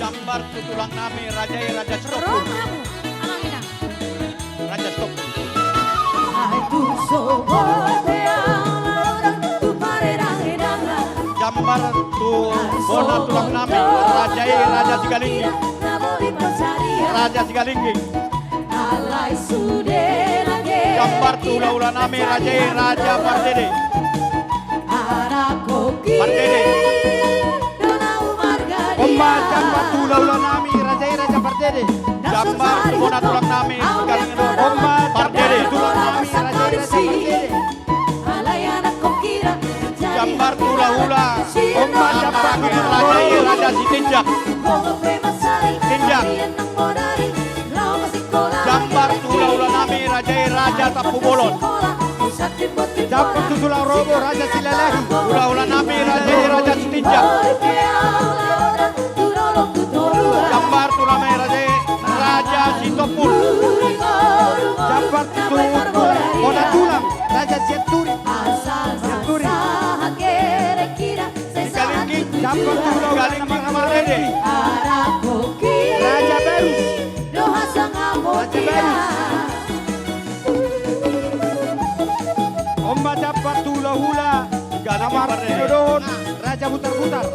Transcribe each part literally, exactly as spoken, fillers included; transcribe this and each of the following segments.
Jambar tu tulang nami, raja i, Raja Sitompul. Raja Sitompul. Jambar tu bona tulang nami, raja i, Raja Sigalingging. Raja Sigalingging. Jambar tu hulahula nami, raja i, Raja Pardede. Pardede. On ma jambar tu hulahula nami, raja i, Raja Pardede. Jambar tu bona tulang nami, Sigalingging. On ma jambar tu tulang nami, raja i, Raja Pardede. Jambar tu hulahula. On ma jambar tu raja i, Raja Sitinjak. Tinjak. Jambar tu hulahula nami, raja i, Raja Tampubolon. Jambar tu tulang Robo, Raja Silalahi. Hulahula nami, raja i, Raja Sitinjak. Jambar tu nami, raja i, Raja Sitompul. Jambar tu bona tulang, Raja Sianturi. Sianturi. Sigalingging. Jambar tu hulahula nami, raja i, Raja Pardede. Raja Barus. Raja Barus. On ma jambar tu hulahula, Sigalingging, na martinodohon Raja Butarbutar.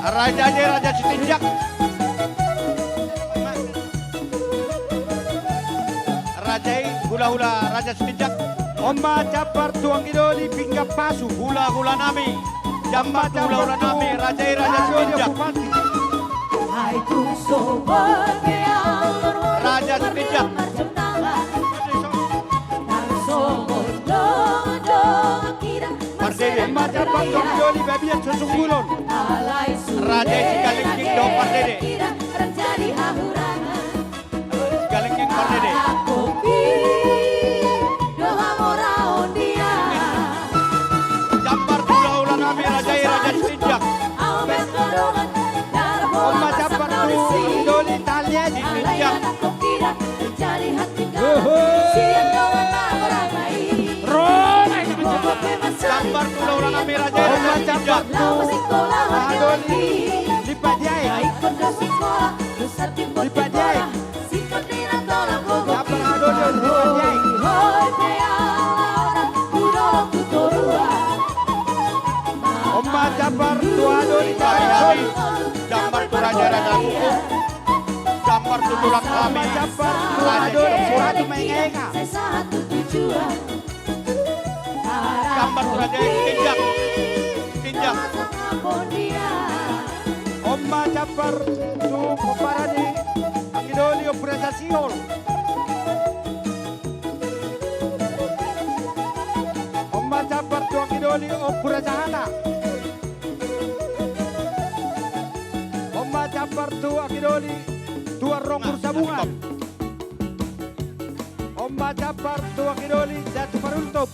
Raja i, Raja Sitinjak. Raja i, hulahula Raja Sitinjak. On ma jambar tu anggi doli pinggan pasu. Hulahula nami. Jambar tu hulahula nami, raja i, Raja Sitinjak. Raja Sitinjak. Pardede. On ma jambar tu anggi doli babiat so sunggulon. Raja i, Sigalingging dohot Pardede. Sigalingging, Pardede. Jambar tu hulahula nami, raja i, Raja Sitinjak. On ma jambar tu anggi doli Taliaji. Sitinjak. Oho. Jambar tu hulahula nami, raja i, Raja Sitinjak. On ma jambar tu anggi doli Lipadiae. Lipadiae. Jambar tu anggi doli Lipadiae. On ma jambar tu anggi doli Raja. Jambar tu raja, Raja Buku. Jambar tu tulang nami. Jambar tu anggi doli Ratu Maengaenga. Jambar tu raja i, Tinjak. Tinjak. On ma jambar tu pomparan ni anggi doli Ompu Raja Sihol. On ma jambar tu anggi doli Ompu Raja Hana. On ma jambar tu anggi doli Tuan Ronggur Sabungan. On ma jambar tu anggi doli Datu Paruntup.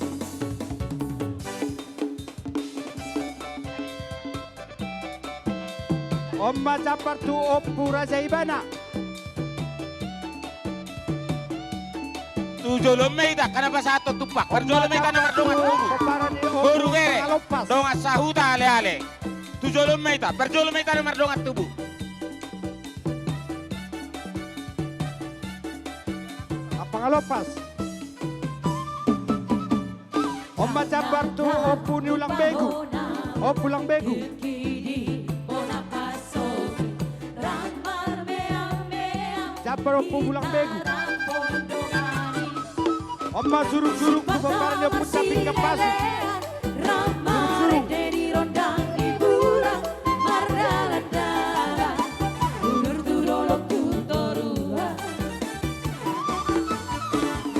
On ma jambar tu Ompu Raja Ibana. Tu jolo ma hita, angka na pasahathon tumpak. Parjolo ma hita na mardongan tubu. Boru bere, dongan sahuta, aleale. Tu jolo ma hita, parjolo ma hita na mardongan tubu. Apa ngalompas? On ma jambar tu Ompu ni Ulang Begu. Ompu Ulang Begu. Jambar Ompu Ulang Begu. On ma surung-surung tu pomparan ni Ompunta Pinggan Pasu. Surung-surung.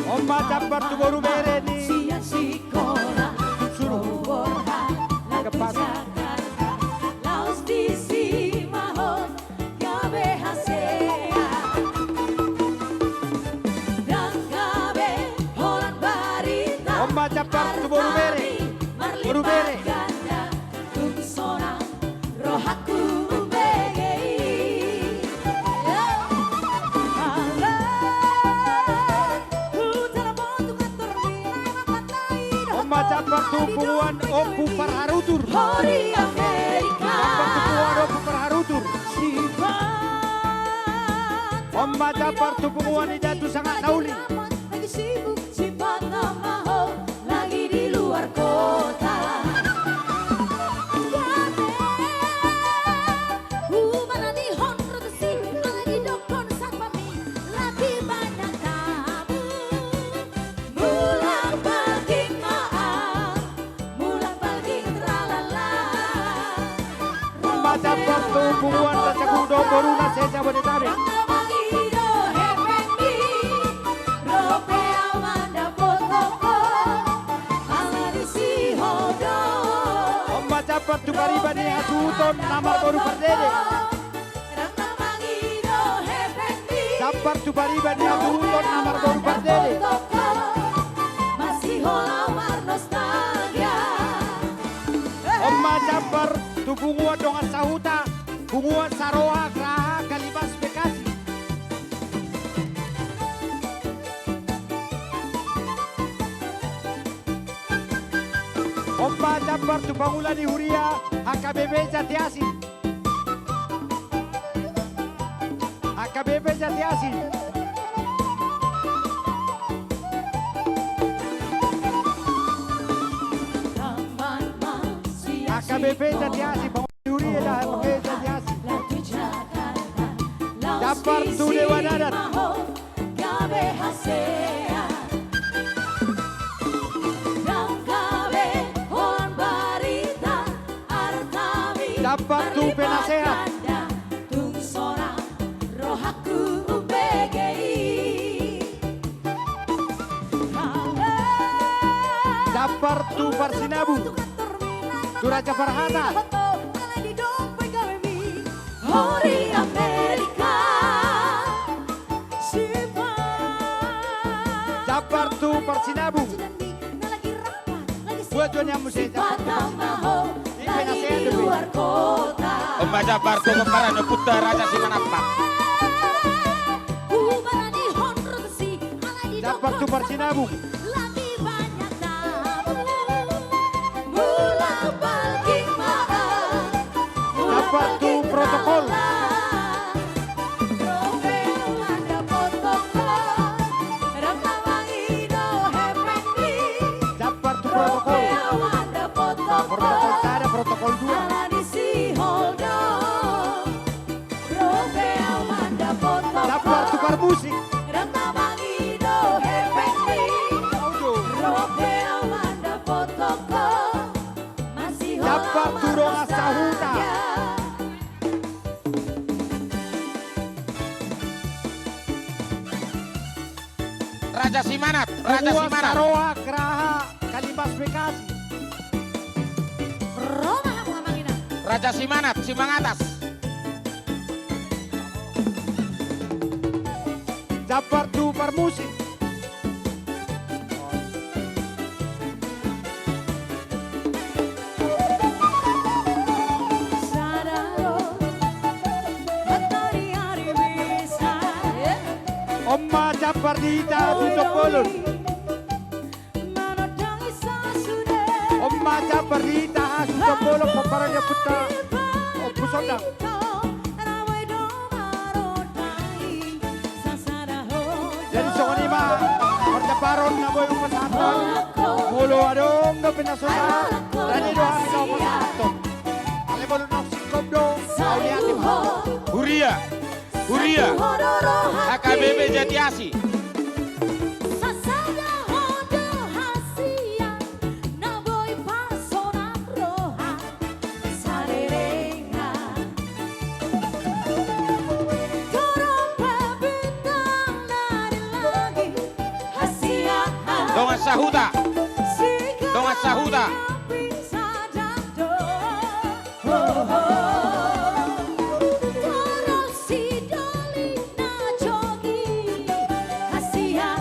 On ma jambar tu boru bere ni. Surung. Pinggan Pasu. On ma jambar tu boru bere. Boru bere. On ma jambar tu punguan Ompu Parharutur. Jambar tu punguan Ompu Parharutur. Macampar tu punguan ni Datu Sangap na Uli. Lagi sibuk, sipata ma ho, lagi di luar kota. Gabe, hubalanihon rotasi, alai didokkon satpam i, lagi banyak tamu. Mulak balging ma au, mulak balging tralala. Macampar tu punguan Raja Guru dohot boruna se-Jabodetabek. Mangido hepengmi, ro pe au mandapothon ho, ala disi ho do. Macampar tu pariban ni hasuhuton na marboru Pardede. Campar tu pariban ni hasuhuton na marboru Pardede. On ma campar tu punguan dongan sahuta, punguan Saroha Graha Kalimas Bekasi. On ma campar tu pangula ni huria H K B P Jatiasi. H K B P Jatiasi. H K B P Jatiasi, pangula ni huria da H K B P Jatiasi. Campar tu dewan adat. Gabe hasea, dang gabe holan barita, artami. Campar tu penasehat. Tung sonang rohangku umbege i. Campar tu parsinabung. Tu Raja Parhata. Hori Amerika. Campar tu parsinabung. Buat tuan yang musik. Campar tu parsinabung. Di penasehat dulu. On ma campar tu pomparan ni ompunta Raja Simanappa. Campar tu parsinabung. Campar tu protokol. Campar tu protokol. Protokol sada, protokol dua. Campar tu parmusik. Campar tu dongan sahuta. Raja Simanat, Raja Simanat. Saroha Graha Kalimas Bekasi. Raja Simanat, Simangatas. Campar tu parmusik. On ma campar di hita hasuhuton bolon. On ma campar di hita hasuhuton bolon, pomparan ni ompunta Ompu Sondang. Jadi songon i ma parcamparon na boi hupasahathon. Molo adong dope na so sahat, rade do hami laho pasahathon. Alai molo naung singkop do, mauliate ma. Huria. Huria H K B P Jatiasi. Sasada ho do hasian na boi parsonang roha salelengan. Torop pe bintang na di langit hasian. Dongan sahuta. Dongan sahuta. Sigalang na pingsan do. Ho, ho. Torop sidoli na jogi hasian.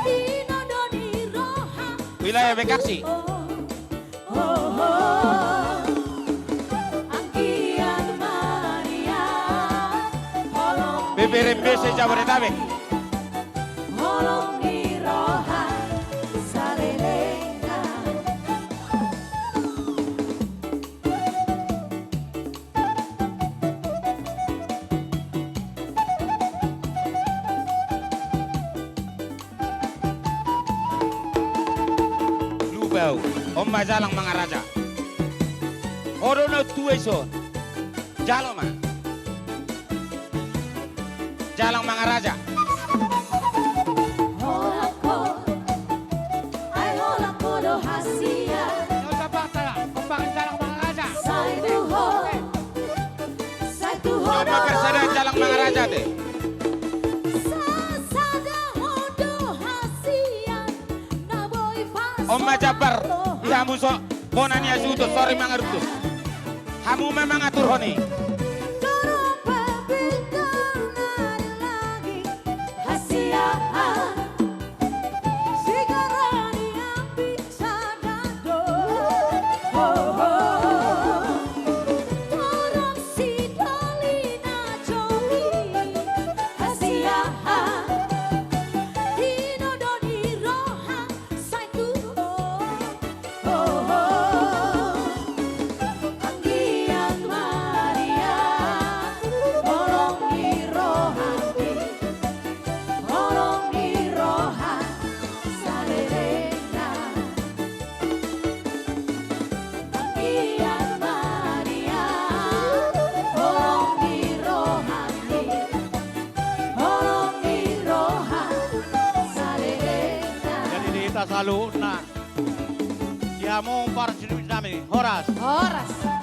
Di na do ni roha. Wilayah Bekasi. Ho, ho. Anggiat ma nian holong ni roha. B P R M B se-Jabodetabek. Holong ni roha salelengan. On ma Jalang Mangaraja. Ho do na tua i son. Jalo ma. Jalang Mangaraja. Holan ho, ai holan ho do hasian. Nggak usah patah, kompak Jalang Mangaraja. Sai tu ho, sai tu ho. Coba do persada Jalang Mangaraja te. Sasada ho do hasian. On ma Jabar, di hamu so, bona ni hasuhuton, sori mangarutus. Hamu ma mangaturhon i. Sai tu ho, ho, ho. Anggiat ma nian holong ni rohangki, holong ni roha salelengna. Anggiat ma nian holong ni rohangki, holong ni roha salelengna. Jadi di hita saluhutna. Di hamu parsiduit nami, horas. Horas.